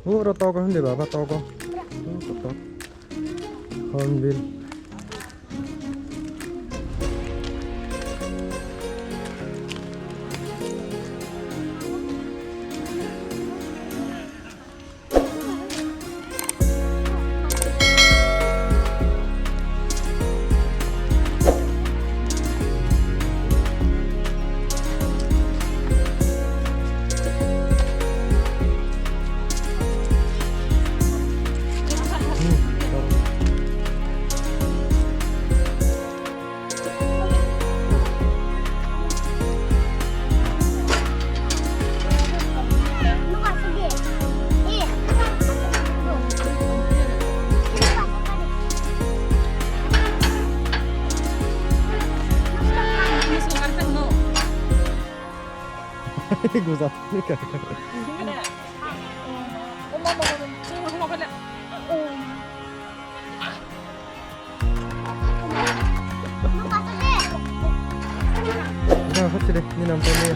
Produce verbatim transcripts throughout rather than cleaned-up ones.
Uro togo hindi baba, togo. Uro togo. Hornbill. Gusa. Dah, hot sini, ni nampak ni.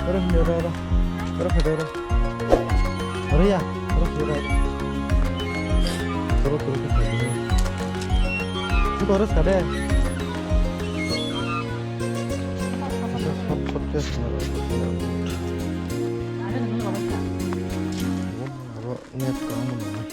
Ora, ni ora, ora. Ora, ora, ora. Ora ya, ora, ora. Ora, ora, ora. Itu harus kada. Hot, hot, hot, hot. Abo net kaham nang.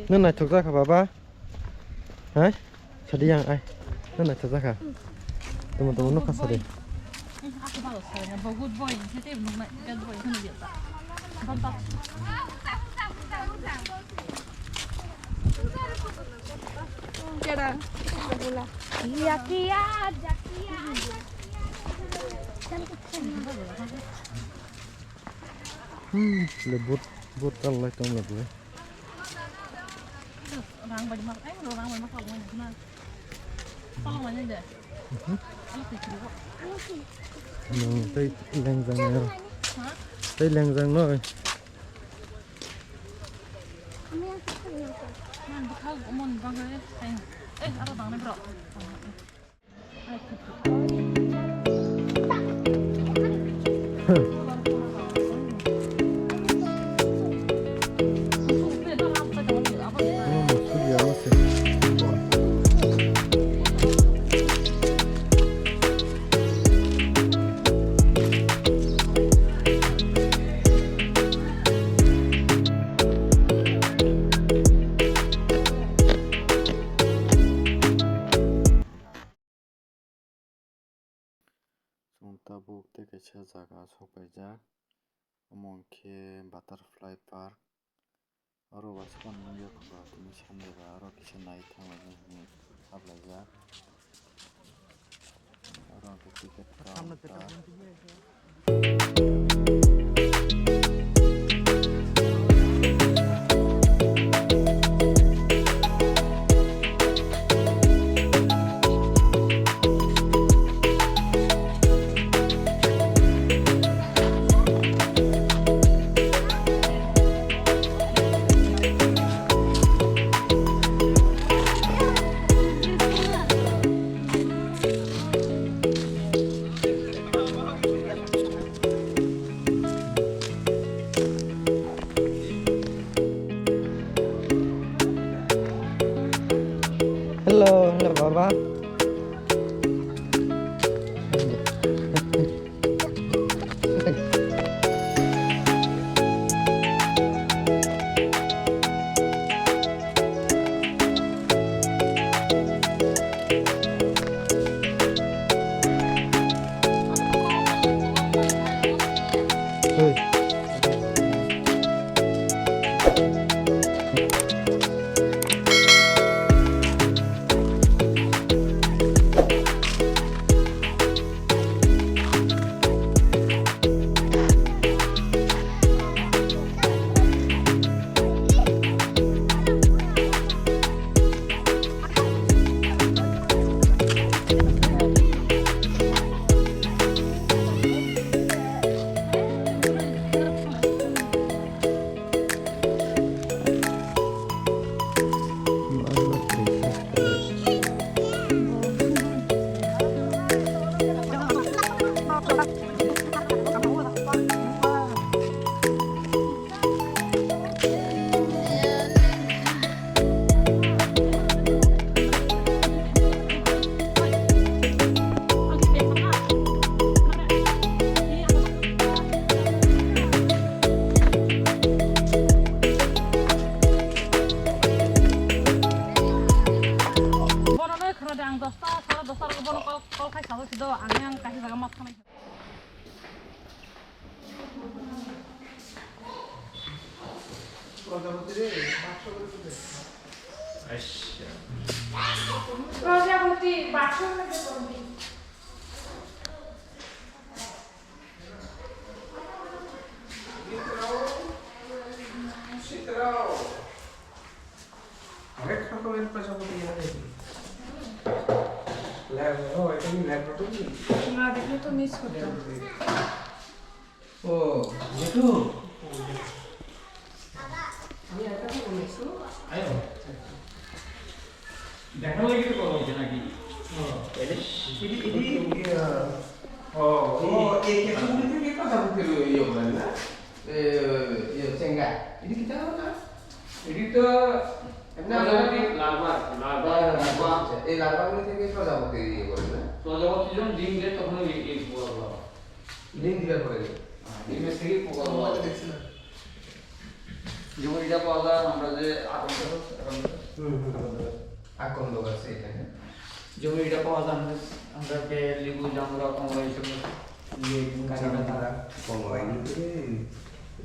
Nang naithok jak kha baba? Hai? Sadi yang ai. Nang naithok jak kha? Tamo tamo nukha sadi. Aku baru saya, bagus boy, saya tidak nukna, ikan boy, sana dia tak. Bantap. Jakiya, jakiya, jakiya. Hmm, le but, but tal lai tong le bwe. Rang bai ma, eh, rang bai ma, rang bai ma. Rang bai ma. Hmm, tei lengjang no. Ha? Tei lengjang no. Nang bwkhak mon bangwi hai. Eh, aro dangnai bro. Chwng tabuk tei kaisa jaga sokpaijak, omo hinkhe Butterfly Park. Oro waisa phano nukya kho ba tini Sunday ba oro kisa nai thanglainai hinwi saplaijak. Oro hwnkhe ticket counter. Bono nai khwna de, ang dosta, sara dosta rok bono call, call khai sabo sido, ang yang kaisa jaga ma thanai. Prajapati re, bakso re. Acha. Prajapati, bakso re. Sitrao. Sitrao. Red rokome Prajapati ya de. Lab, oh, এটা কি lab rok কি? না দেখলে তো মিস করতাম। ও, জেঠু। আমি একটা তো বলেছি। আয়ো। দেখার লাগি তো করা হয়েছে নাকি? ও, এডি, এডি, ইয়া, ও, ও, এই কেসগুলি থেকে কথা বলতে ইয়ে করেন না? এ, ইয়ে, চেঙ্গা। এডি কি জানো না? এটি তো এমনি আমরা প্রজাপতি যদি লার্ভা, লার্ভা, হ্যাঁ, হ্যাঁ, লার্ভা। আচ্ছা, এই লার্ভাগুলি থেকে প্রজাপতি ইয়ে করে না? প্রজাপতি যখন ডিম দেয় তখন ওই, এই পোকাগুলো হয়। ডিম দিবার পরে? হ্যাঁ, ডিমের থেকে পোকাগুলো হয়। দেখছি না। যেমন এটা পাওয়া যায় আমরা যে আকন্দ, আকন্দ। হুম, হুম, হুম। আকন্দ গাছ এখানে। যেমন এটা পাওয়া যায় আমরা, আমরা বেল, লেবু, জামরুল, কমলা এইসব ইয়ে, কাঁচা কাঁচা। জামরুল, কমলা।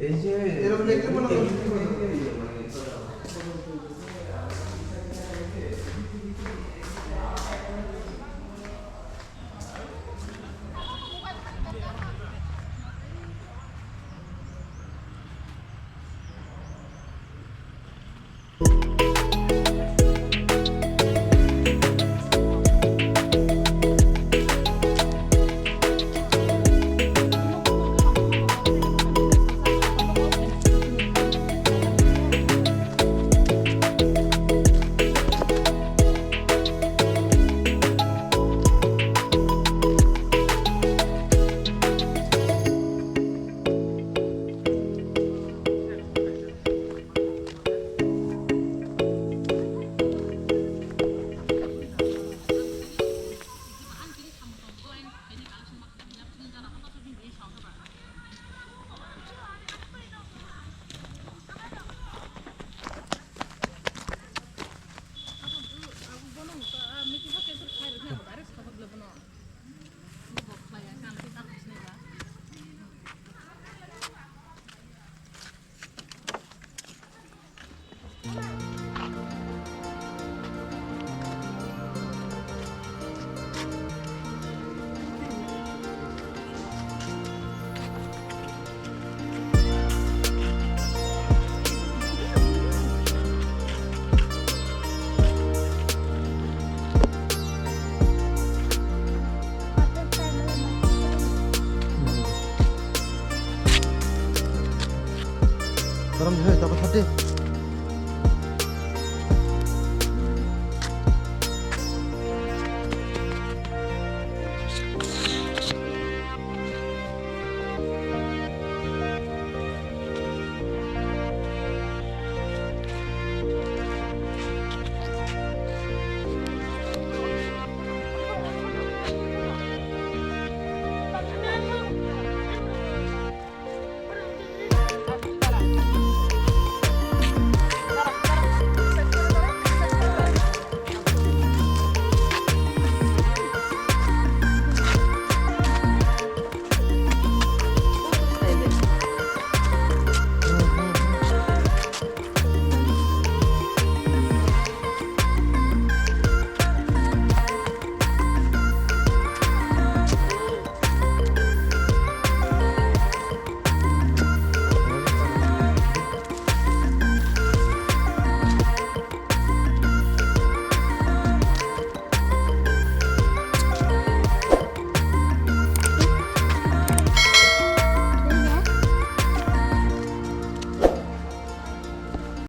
এই যে এরকম দেখতে মনে হয়। Karam hai, dapat hati.